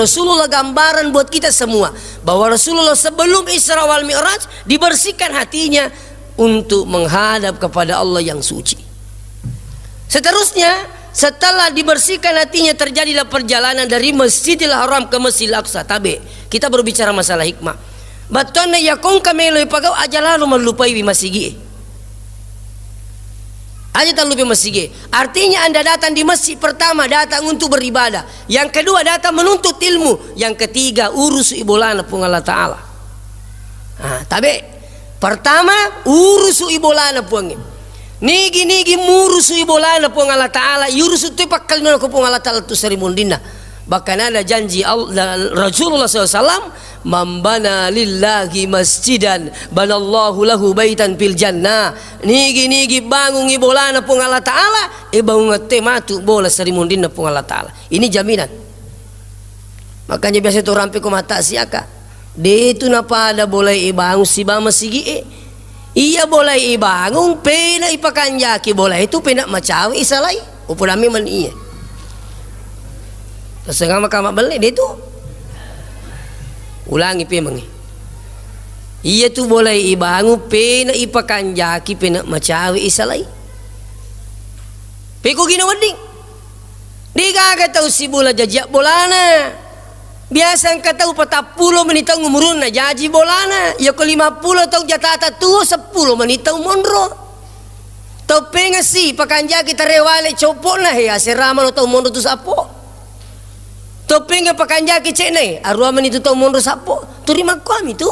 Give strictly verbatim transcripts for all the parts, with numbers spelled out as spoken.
Rasulullah gambaran buat kita semua bahwa Rasulullah sebelum Isra wal Mi'raj dibersihkan hatinya untuk menghadap kepada Allah yang suci. Seterusnya, setelah dibersihkan hatinya, terjadilah perjalanan dari Masjidil Haram ke Masjidil Aqsa. Tabe, kita berbicara masalah hikmah. Battuanna iya kongka melo ipagau aja lalo mallupaiwi masigie. Aja tallupai masigi. Artinya Anda datang di masjid, pertama datang untuk beribadah, yang kedua datang menuntut ilmu, yang ketiga urusui bolana Puang Allah Ta'ala. Nah, tabe. Pertama, urusui bolana Puangnge. Nigi-nigi murusui bolana Puang Allah Ta'ala, iurusu tu pakkalino ko Puang Allah Ta'ala tu seri mundinna. Bahkan ada janji Al-, Rasulullah sallallahu alaihi wasallam, "Man bana lillahi masjidan, banallahu lahu baitan fil jannah." Nigi-nigi bangungi bolana Puang Allah Ta'ala, e bangungette matu bola seri mundinna Puang Allah Ta'ala. Ini jaminan. Makanya biasa tu rampe ko mata siaka. De tu napada bolai ibangung siba masigi e. Iya bolai ibangung, pena ipakanjaki bolai tu pena macawe isalai. Upudami man iya. Tasengama kama belle de tu. Ulangi pemangi. Iya tu bolai ibangung, pena ipakanjaki, pena macawe isalai. Peko gina wedding. Degaga tau sibula jaji bolana. Biasa engka tau patappulo meni taung umurunna jaji bolana. Yako lima pulo taung jatata tuo, seppulo meni taung monro. Tau pengesi pakanjaki tarewale copona, he, aserama lo tau monro tu sappo. Toppinga pakanjaki cekna e, arua meni tu tau monro sappo. Turi makkuami tu.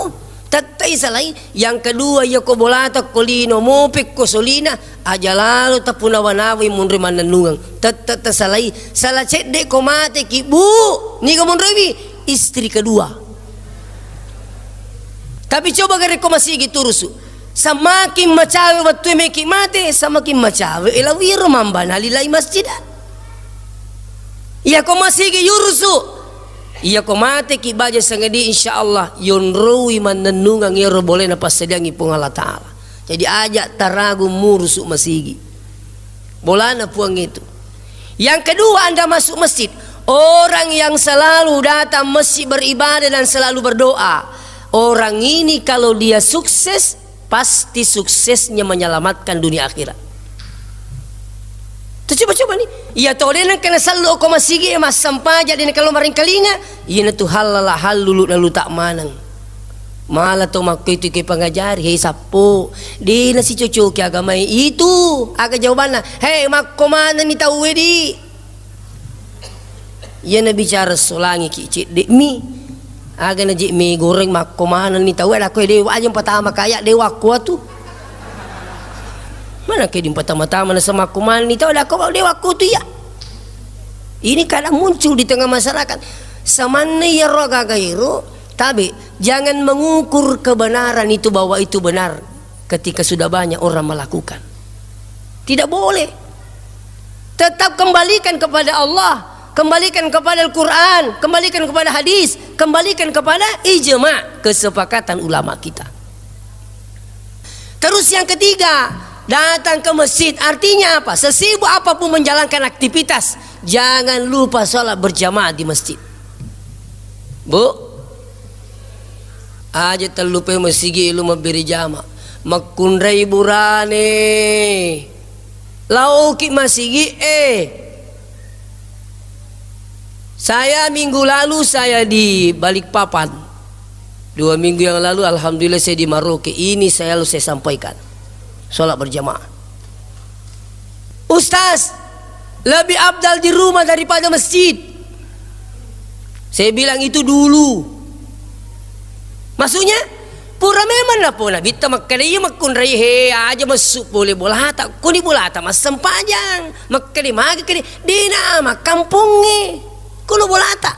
Tettai salai. Yang kedua, iya ko bolata ko lino, mope ko solina, aja lalo tapunawa-nawai monro mannennungeng. Tette tasalai. Sala cedde ko mate ki, Bu. Niga monroiwi? Istri kedua. Tapi coba gare ko masigi turusu. Samakin macawe wettu meki mate, samakin macawe elawiro mambana lilai masjidan. Iyako masigi yurusu, iyako mateki baja sangadi, insya Allah yonroi mannennungeng iyaro bolena passadiangi Puang Allah Ta'ala. Jadi aja taragu murusu masigi. Bolana Puang itu. Yang kedua, Anda masuk masjid. Orang yang selalu datang masjid beribadah dan selalu berdoa, orang ini kalau dia sukses, pasti suksesnya menyelamatkan dunia akhirat. Tu coba-coba ni, iya to de nengka nasallu ko masigi e, massampaja de nengka lo maringkalinga, iyana tu hallala hallulu naluta maneng. Mala to makkuitu ke pangajari, he sappo, de nasicocoki agamae itu. Aga jawabanna? He, makko manenni tauwe di. Iyana bicara solangi ki cedde mi. Aga na je mi goreng makko manenni tauwe, ada ko de aja patama kaya de wakko atu. Mana ke di patama-tama nasa makko manenni tauwe, ada ko de wakko tu iya. Ini kadang muncul di tengah masyarakat. Samanna iyaro aga-aga ero, tabe, jangan mengukur kebenaran itu bahwa itu benar ketika sudah banyak orang melakukan. Tidak boleh. Tetap kembalikan kepada Allah, kembalikan kepada Al-Quran, kembalikan kepada hadis, kembalikan kepada ijma, kesepakatan ulama kita. Terus yang ketiga, datang ke masjid. Artinya apa? Sesibuk apapun menjalankan aktivitas, jangan lupa sholat berjamaah di masjid. Bu, aja tellupe masigi lu mabbere jama. Makkunrai burane. Laoki masigi e. Saya minggu lalu saya di Balikpapan. Dua minggu yang lalu, alhamdulillah, saya di Maroke. Ini selalu saya sampaikan. Sholat berjamaah. Ustaz, lebih afdal di rumah daripada masjid. Saya bilang itu dulu. Maksudnya, pura memang napo Nabitta makkeda, iya makkunrai he aja massu pole bolata. Kuni bolata massempajang. Makkeda magi kede, dena makkampongnge. Kulo bolata.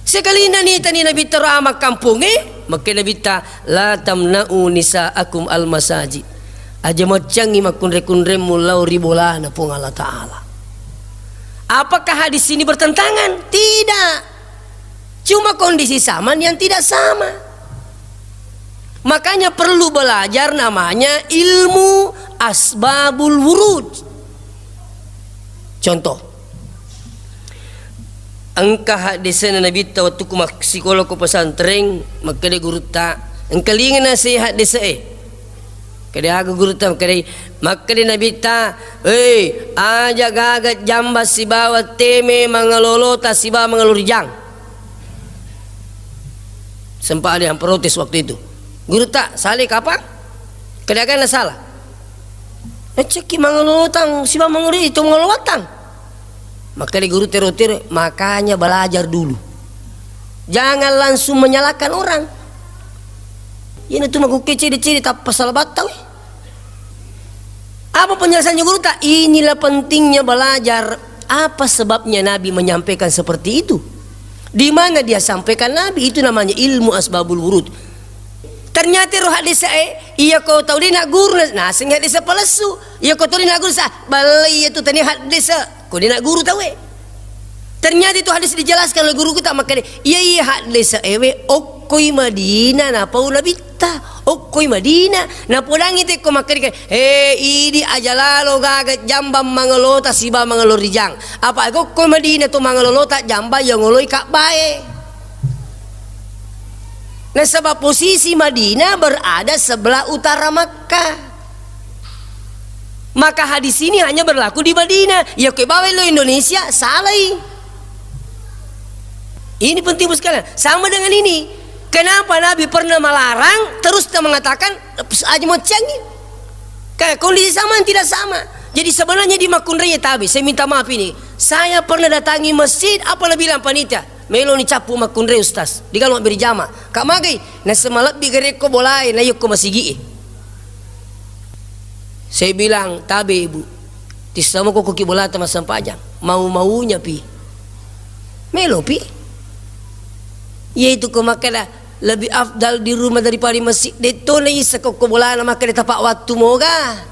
Sekalina nitani Nabitta ro amakkampongnge, makkeda Nabitta, "La tamna'u nisa'akum al masajid." Aja maccangi makkunre-kunremmu lao ri bolana Puang Allah Ta'ala. Apakah hadis ini bertentangan? Tidak. Cuma kondisi zaman yang tidak sama. Makanya perlu belajar namanya ilmu asbabul wurud. Contoh, Engka haddese'na Nabitta wettukku massikola ko pesantren, makkeda gurutta, engka lingana se haddese'e. Keda aga gurutta, makkeda, makkeda Nabitta, "Hei, aja gaga jamba sibawa teme mangalolota sibawa mangalo rijang." Sempat ada yang protes waktu itu. "Gurutta, sale kapang?" Keda aga na sala. Ecekki mangalolotang sibawa mangalo ri-, itu mangalolotang. Makkeda guru tero-tero, "Makanya belajar dulu. Jangan langsung menyalahkan orang." Iyana tu makukke cede-cede tappa salabatta we. Apa penjelasannya guru ta? Inilah pentingnya belajar. Apa sebabnya Nabi menyampaikan seperti itu? Di mana dia sampaikan Nabi? Itu namanya ilmu asbabul wurud. Ternyata ro haddese'e, iya ko tau de' nagguru na-, naseng haddese'e palessu. Iya ko tau de' nagguru sa, balle iya tu tania haddese'e, ko de' nagguru tauwe. Ternyata itu hadis dijelaskan oleh guruku ta makkeda, iya, iya haddese'e we okkoi Madinah napau Nabitta. Okkoi Madinah. Napodangngi tekko makkeda, "He, idi aja lalo gaga jambang mangalota siba mangalo rijang." Apa okkoi Madinah tu mangalolota jambang yang ngoloi Ka'bae. Nasaba posisi Madinah berada sebelah utara Makkah. Maka hadis ini hanya berlaku di Madinah. Ya, koe bawa lo Indonesia, salai. Ini penting, Bos, sekalian. Sama dengan ini. Kenapa Nabi pernah melarang, terus kita mengatakan, "Aja mau canggih"? Kayak kondisi sama yang tidak sama. Jadi sebenarnya di Makunraya tabe, saya minta maaf ini. Saya pernah datangi masjid, apa nabilang panitia? "Melo ni cappu Makunraya, Ustaz. Di kalau berjamaah." Kak magai, nasema lebbi gare ko bolae, na yokko masigi e. Saya bilang, "Tabe, Ibu. Tissamo ko koki bolata massempajang. Mau-maunya pi." Melo pi. Yaitu ko makkeda, "Lebih afdal di rumah daripada di masjid." De' to na isa ko, ko bolana makkeda tepat waktu moga.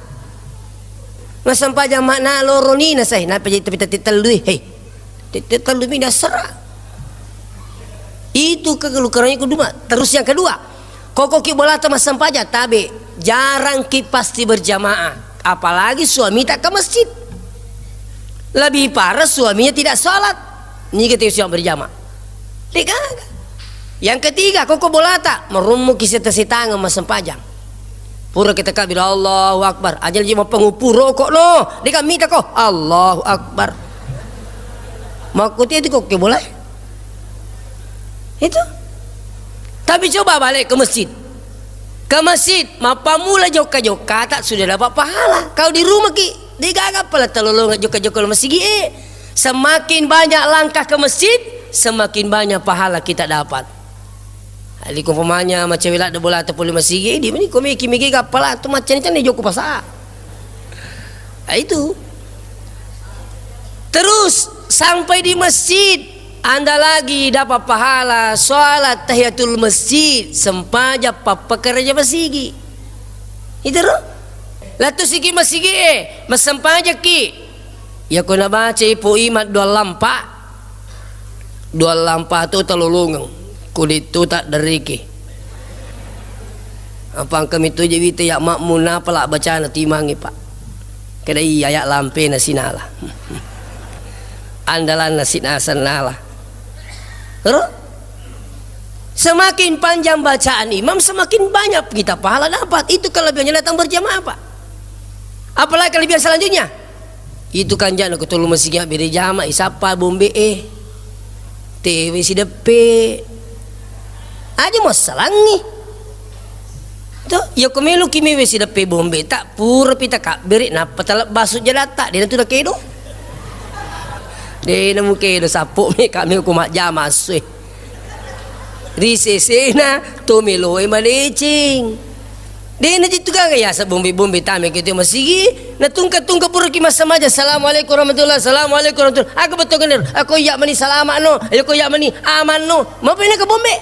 Massempajang makna loro ni na sai, napa jadi tapi tette tellu e. Hei. Tette tellu mi dasara. Itu kelukarannya kedua. Terus yang kedua, ko koki bolata massempajang, tabe, jarang ki pasti berjamaah, apalagi suami tak ke masjid. Lebih parah suaminya tidak sholat. Niga teo siang berjamaah. Degaga. Yang ketiga, ko ko bolata, marummu ki seta-setangeng massempajang. Pura kita kabir, "Allahu Akbar." Aja lagi mappangupu rokok no. Deka mita ko, "Allahu Akbar." Makkuti itu ko ke boleh. Itu. Tapi coba balik ke masjid. Ke masjid, mappamula jokka-jokka tak sudah dapat pahala. Kau di rumah ki, degaga pala talolonga jokka-jokka masigi e. Semakin banyak langkah ke masjid, semakin banyak pahala kita dapat. Jadi ko umpamanya macewe ladde bolata pole masigi, di meni ko meki-meki gappala tu maccani-cani jokko pasa. Nah, itu. Terus sampai di masjid, Anda lagi dapat pahala salat tahiyatul masjid, sempajang pappekerja masigi. Itu ro? Lattu siki masigi e, massempajakki. Yako nabacai po imat dua lampa. Dua lampa tu talolongeng, kulit tu tak deriki. Apa engka mitu je wita ya makmu napa la bacana timangi, Pak. Kada iya ya lampe na sinala. Andalan na sinasa nala. Ro? Semakin panjang bacaan imam, semakin banyak kita pahala dapat. Itu kelebihannya datang berjamaah, Pak. Apalagi kelebihan selanjutnya? Itu kanjana ko tollo masigi abbere jama, isappa bombe e. Tewe sideppe. Aja massalangi. To, iya ko meloki mewe sideppe bombe, tak pura pi takabbere, nappa talebbasu jadatta, dena tu nakedo. Dena mukedo, sappo me kami ko majjama asso e. Ri sesena to meloe madeceng. De' najitu gaga yaseng bombe-bombe tame ki tu masigi, natungka-tungka puraki massamaja, "Assalamualaikum warahmatullah, assalamualaikum warahmatullah." Aga bettuanna ero? Ako iya mani salama no, ako iya mani aman no. Mapai naka bombe?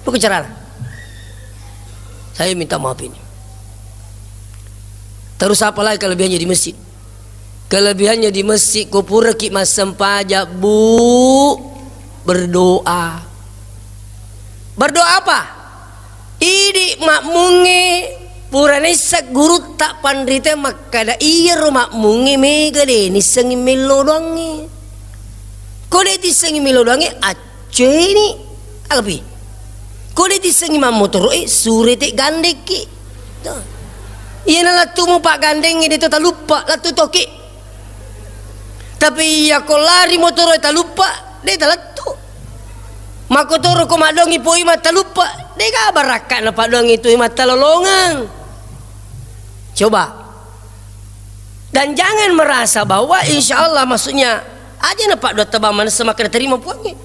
Buku carana. Saya minta maaf ini. Terus apa lagi kelebihannya di masjid? Kelebihannya di masjid, ko puraki massempajang, Bu, berdoa. Berdoa apa? Idi makmungnge pura naisseng gurutta panrita makkada, iyaro makmungnge mega de nissengngi mello doangnge. Ko de' tissengngi millau doangnge, acceni. Agapi? Ko de' tissengngi mammotoro'e, surete' gandekki. Tuh. Iyana lettumu paggandengnge de' to taluppa, lettu toki. Tapi iya ko lari motoro'e taluppa, de' talettu. Makkotoro ko maddoangngi poi mattaluppa, de' gaga barakka'na paddoangngi tu mattalolongeng. Coba. Dan jangan merasa bahwa insya Allah, maksudnya, aja na paddoa taba manessa makkeda terima Puangnge.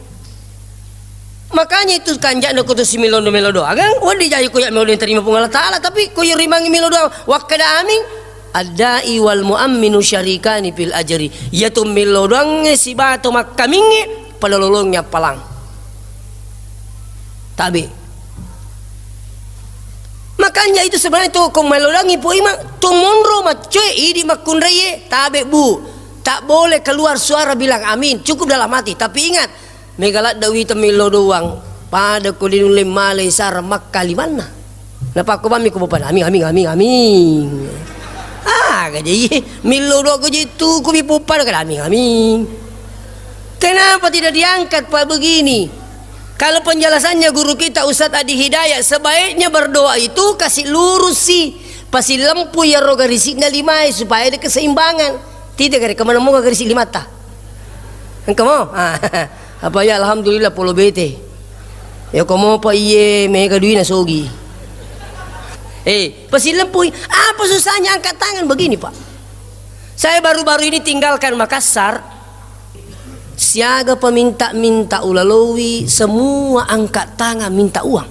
Makanya itu kanja'na ko to simillau do-, millau doangang, wedding jaji ko iya millau doang terima Puang Allah Ta'ala, tapi ko iya rimangngi millau doang, wakkeda amin, ad-da'i wal mu'amminu syarikani fil ajri. Iya to millau doangnge sibawa to makkamingnge, pada lolongngi appalang. Tabe. Makanya itu sebenarnya tu ko mellodangngi Pu Imang, tu monro maccoe idi makkunraie, tabe, Bu. Tak boleh keluar suara bilang amin, cukup dalam hati. Tapi ingat, mega ladde wita millau doang, pada ko dinulle malai sara makkalimanna. Napakko bammi ko bopana, amin, amin, amin, amin. Ah, gaje iye, millau doang ko je tu, ko mi popana kada amin, amin. Kenapa tidak diangkat, Pak, begini? Kalau penjelasannya guru kita Ustadz Adi Hidayat, sebaiknya berdoa itu kasih lurus sih, pasi lempu ya roga risikna limai supaya ada keseimbangan. Tidak ada kemana mau garis limata. Engkau mau? Ah, apa ya, alhamdulillah polo bete. Ya kamu apa iye mega duina sogi. Eh, pasi lempui. Apa susahnya angkat tangan begini, Pak? Saya baru-baru ini tinggalkan Makassar. Siaga peminta-minta ulalowi, semua angkat tangan minta uang.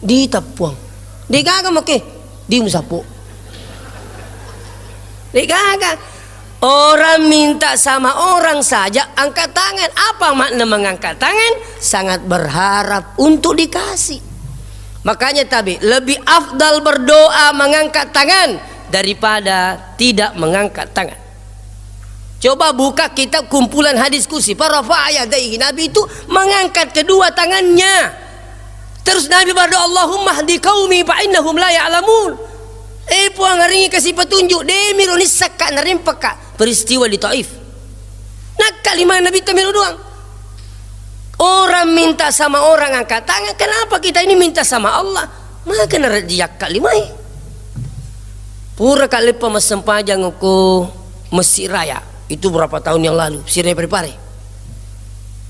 Ditappuang. Degaga make, dimusapo. Degaga. Orang minta sama orang saja angkat tangan. Apa makna mengangkat tangan? Sangat berharap untuk dikasih. Makanya tabe, lebih afdal berdoa mengangkat tangan daripada tidak mengangkat tangan. Coba buka kitab kumpulan hadis kursi. Farafa'a yadaihi. Nabi itu mengangkat kedua tangannya. Terus Nabi berdoa, "Allahumma hdi qaumi fa innahum la ya'lamun." Eh, Puang, aringi kasih petunjuk. Demiro nissakka narempakka peristiwa di Taif. Nakka lima Nabi tamiro doang. Orang minta sama orang angkat tangan, kenapa kita ini minta sama Allah? Maka narejji yakka limai. Pura ka leppa massempajang ko Masjid Raya. Itu berapa tahun yang lalu, Masjid Raya Parepare.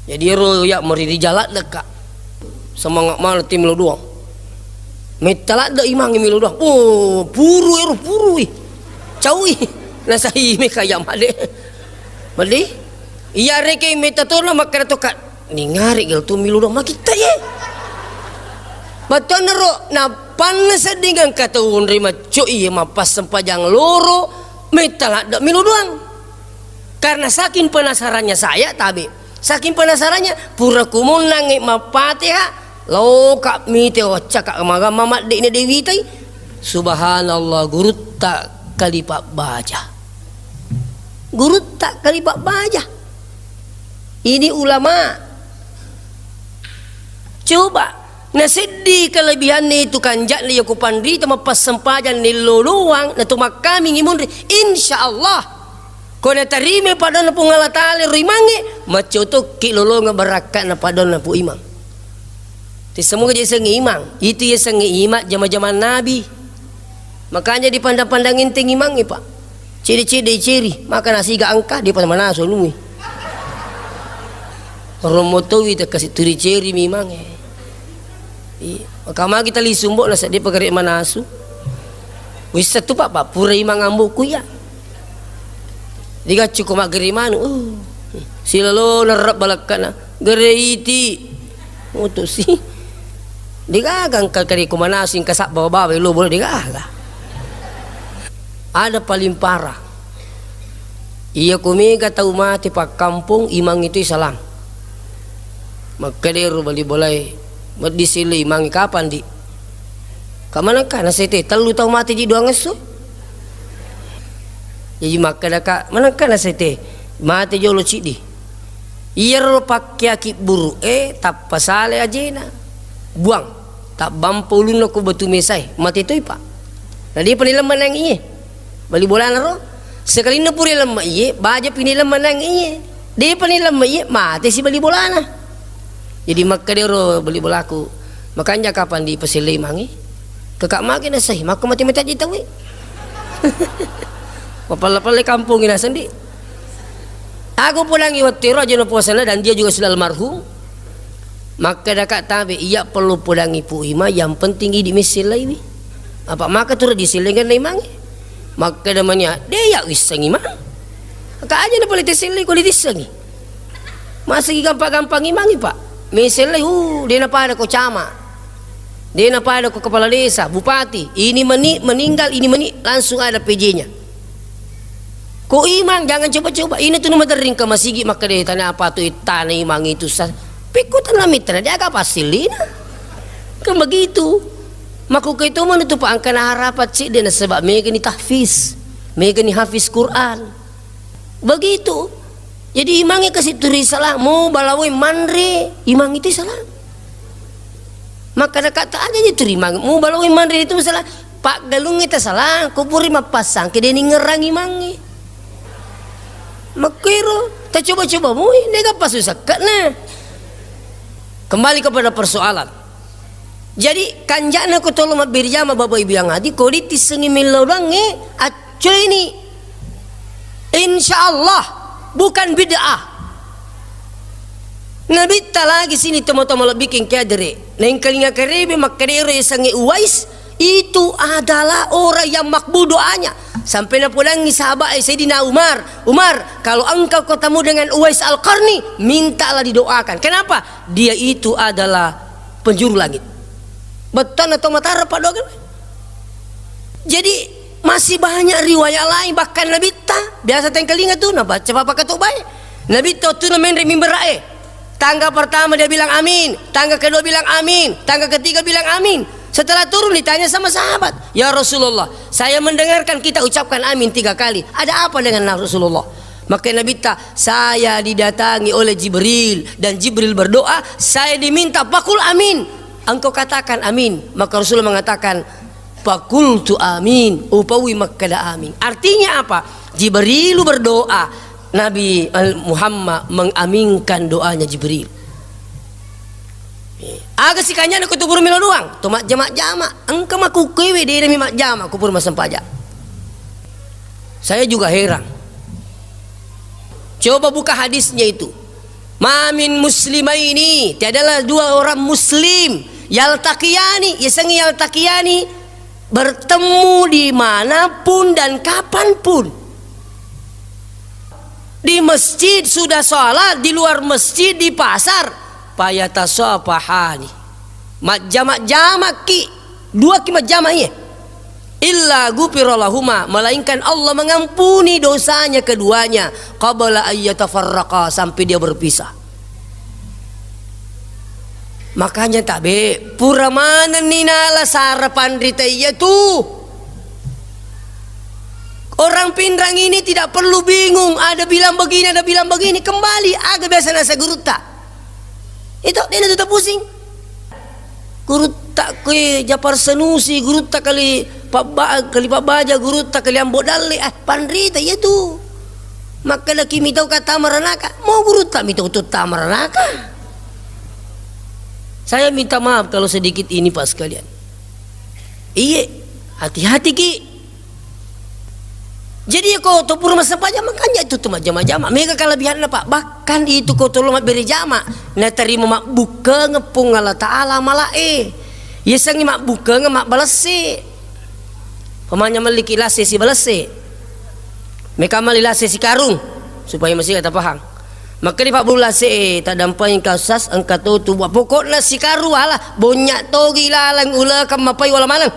Jadi ero ya meri ri jalan dekat. Semangat mana tim lo doang. Metta ladde imang milo doang. Oh, puru ero puru ih. Caui. Nasai me kaya made. Made. Iya reke metta tona makkeda toka. Ningari gel tu milo doang makitta ye. Batonna ro napanna sedding engka tau onroi macco iye mappassempajang loro metta ladde milo doang. Karena saking penasarannya saya, tabe. Saking penasarannya, pura kumonnangngi Mappateha, loka mite waccaka magamma madde'na dewitai. Subhanallah, gurutta kalipa baja. Gurutta kalipa baja. Ini ulama. Coba, naseddi kelebihanna itu kanja'na iya ko panrita mappassempajang nello doang, natu makkamingi munri. Insya Allah, ko natarima padonna Puang Allah Ta'ala ro imangnge, macco tokki lolongeng barakka'na padonna Pu Imang. Te semoga je sengnge imang. Itu ya sengnge imang jama-jama Nabi. Makanya dipandang-pandang enteng imangnge, Pak. Cede-cede iceri, maka nasiga engka, dia pada manasu anui. Romo towi te kasi turi ceri mi imangnge. Iya, maka magi tali sumbo na seddi pagare manasu. Wissa tu, Pak, Pak, pura imang amboku iya. Digaccu ko maggere manu, uh, silalo nerrep balekkana, gere iti. Mutu si. Degaga engka kare ko manasing kasabba bawa lo bolo degaga. Ada paling parah. Iya ko mega tau mate pakkampong imang itu salang. Makkedero bali bolae, meddi silo imang kapang di. Ka manengka nasete tellu tau mate ji doang esso. Jaji makkeda ka manengka nasete mate jolo ciddi. Iyaro pakkeaki buru e tappa sale ajena. Buang, tabbampa ulunna ko batu mesae, mate toi, Pak. Na depa nilemma nang iye. Bali bolana ro. Sekalinna pura lemma iye, baja pi nilemma nang iye. Depa ni lemme iye, mate si bali bolana. Jadi makkedero bali bolaku, "Makanja kapang dipasellei mange?" Kaka mage nasai, makko mate-mate aja tauwe. Mapalla-palla kampongi naseng di. Aku pulangi wettu ero aja na puasana dan dia juga sudah almarhum. Makkeda ka tabe, iya perlu pulangi Pu Ima, yang penting idi missellaiwi. Apa maka tu disellengenna imangnge? Makkeda mania, de ya wissengi mang. Ka aja na pole tessellei ko ditissengi. Masigi gampang-gampang imangngi, Pak. Missellei, uh, de na pada ko camat. De na pada ko kepala desa, bupati. Ini meni meninggal, ini meni langsung ada P J-nya. Ko imang, jangan coba-coba. Ini tu nu maderring ke masigi makkeda tana apa tu ittana imang itu sa. Pikku tana mitra dia aga passillina. Kan begitu. Makku ke itu mana tu Pak angkana harapan cik dia nasaba mega ni tahfiz. Mega ni hafiz Quran. Begitu. Jadi imangnge kasi turi salah, mu balawai manre, imang itu salah. Makkeda ka ta aja je turi mang, mu balawai manre itu salah. Paggalungnge ta salah, ko puri mappassangke de ningerang imangnge. Makkero, ta coba-coba mui, de ga pasu sekkena. Kembali kepada persoalan. Jadi, kanja'na ko tolo mabbere jama, Bapak Ibu yang hadir, ko ditissengi millau doangnge, accoini. Insya Allah, bukan bid'ah. Nabitta lagi sini toma-toma lebbiking kedere. Naengkalinga kerebe makkedero yasengnge Uwais, itu adalah orang yang makbul doanya. Sampai napodangi sahabat, eh, Sayyidina Umar, "Umar, kalau engkau ketemu dengan Uwais Al-Qarni, mintalah didoakan." Kenapa? Dia itu adalah penjuru langit. Bettuanna to Mataram paddoakan. Jadi, masih banyak riwayat lain, bahkan Nabitta, biasa tengkalinga tu, nabaca papa ketok bae. Nabitta tu namenre mimbar e. Tangga pertama dia bilang amin, tangga kedua bilang amin, tangga ketiga bilang amin. Setelah turun ditanya sama sahabat, "Ya Rasulullah, saya mendengarkan kita ucapkan amin tiga kali. Ada apa dengan Rasulullah?" Maka Nabitta, "Saya didatangi oleh Jibril dan Jibril berdoa, saya diminta pakul amin. Engkau katakan amin." Maka Rasulullah mengatakan, "Fakultu amin." Upaui makkeda amin. Artinya apa? Jibrilu berdoa, Nabi Al- Muhammad mengaminkan doanya Jibril. Aga sikanjana ko tuburu melo doang, to majjama-jama. Engka makukkewe de nami majjama kuburu massempajang. Saya juga heran. Coba buka hadisnya itu. "Ma min muslimaini," tiadalah dua orang muslim, "yaltaqiyani," yasengnge yaltaqiyani, bertemu dimanapun dan kapanpun. Di masjid sudah sholat, di luar masjid, di pasar, "fayatasafahani." Majjama-jamaki, duaki majjama iye. "Illa ghufira lahuma," melainkan Allah mengampuni dosanya keduanya, "qabla ayyatafarraqa," sampai dia berpisah. Makanya tabe, pura manenni nala sara panrita iya tu. Orang Pinrang ini tidak perlu bingung, ada bilang begini, ada bilang begini. Kembali, aga biasa nasa gurutta. Itu, de na tu pusing. Gurutta kue Japar Sanusi, gurutta kali pabba-, kali pabbaja, gurutta kali ambo dalle, eh, panrita iya tu. Makkeda ki mitau ka tamaranaka, mau gurutta mitau tu tamaranaka. Saya minta maaf kalau sedikit ini Pak sekalian. Iye, hati-hati ki. Jadi ko to pura massempajang makanja itu tu majjama-jama. Mega kelebihanna, Pak. Bahkan itu ko tolo mabbere jama, natarima mabbukkengeng Puang Allah Taala malae. Yasengnge mabbukkengeng mabbalesse. Pamanya melliki lase sibalesse. Meka melli lase sikarung supaya masih kita paham. Makkeda Pak Bulu lase e, taddampeng engka sas, engka to tu. Pokokna sikarung ala bonnya togi laleng ulekeng mapai wala maneng.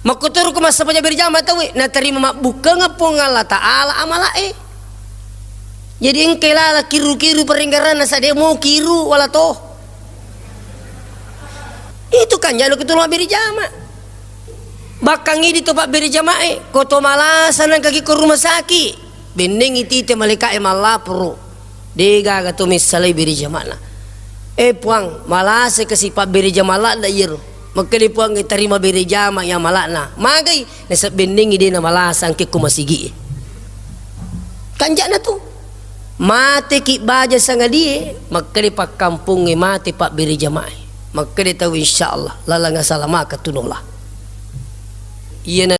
Makkuturu ku massempajang berjama tauwe, natarima mabbukkengeng Puang Allah Taala amalae. Jadi engka lala kiru-kiru perenggaranna sade mo kiru wala to. Itu kan jalo ketua mabbere jama. Bakkang idi to pabbere jamae, ko to malasa nangka ki ko rumah sakit. Bennengi tite malaika'e mallaporo. De gaga to missalai bere jama'na. Eh, Puang, malasa kasi pabbere jama ladda iyero. Makkeda Puang, eh, tarima bere jama ya mala'na. Magai, nasab bennengi de na malasa angke ko masigi. Kanja'na tu. Mateki baja sangadie, makkeda pakkampongnge mate pabbere jamaah. Makkeda tau, insyaallah, lalang asalamaka tunola. Iyana